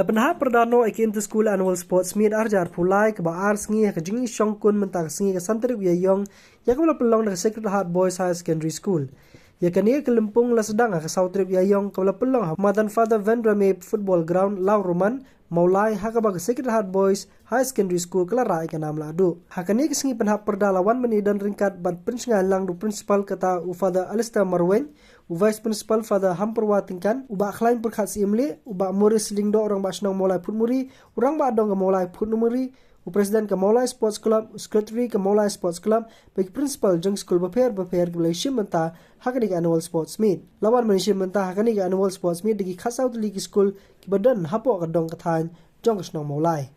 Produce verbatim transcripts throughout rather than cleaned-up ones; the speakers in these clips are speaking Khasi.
La pynhap pyrda noh ïa ka Inter School Annual Sports Meet arhajar arphew lai kaba ar sngi ha ka jingïashongkun mynta ka sngi ka san tarik u Ïaïong, ïa kaba la pynlong da ka Sacred Heart Boys Higher Secondary School. Ïa kane ka lympung la sdang ha ka saw tarik u Ïaïong kaba la pynlong ha madan Father Vendrame Football Ground, Lawrymne, Mawlai, ha kaba ka Sacred Heart Boys Higher Secondary School ka la rah ïa ka nam lahduh. Ha kane ka sngi pynhap pyrda la wan ban ïadon ryngkat bad pynshngaiñ lang da u principal kata u Father Alistair Marwein, u vice principal Father Hampyrwa Tyngkan, u Bah Khlaiñ Pyrkhat Syiemlieh, u Bah Maurice Lyngdoh, rangbah shnong Mawlai Phutmuri, u rangbah dong ka Mawlai Phutmuri, u president ka Mawlai Sports Club, u secretary ka Mawlai Sports Club, bad ki principal jong ki skul bapher bapher kiba la ïashim bynta ha kane ka Annual Sports Meet. La wan ban ïashim bynta ha kane ka Annual Sports Meet da ki khatsaw tylli ki skul kiba don hapoh ka dong ka thaiñ jong ka shnong Mawlai.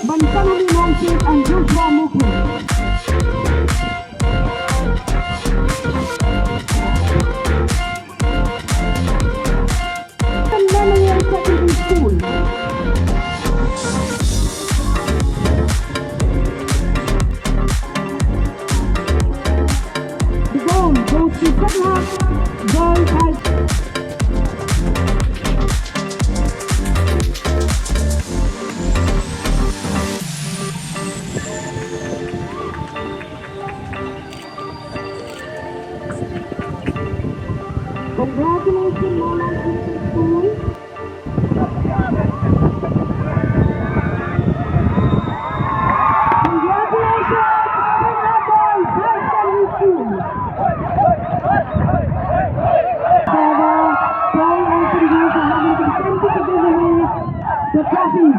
Ban Sanani Mongshit and Joshua Mukherjee. Memorial Secondary School. The goal goes to Sadhak Girls High School. Congratulations, Mawlai District School. Congratulations, Singapore High Secondary School. Father Paul Anthony for having consented to give away the trophies.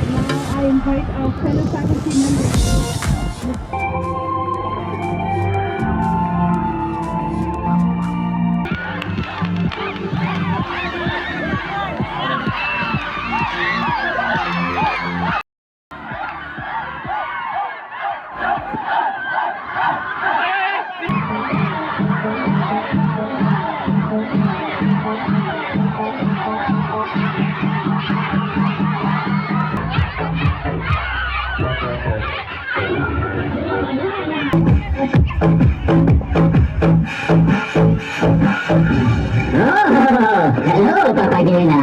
Now I invite our fellow faculty members. Oh, hello, Papagena.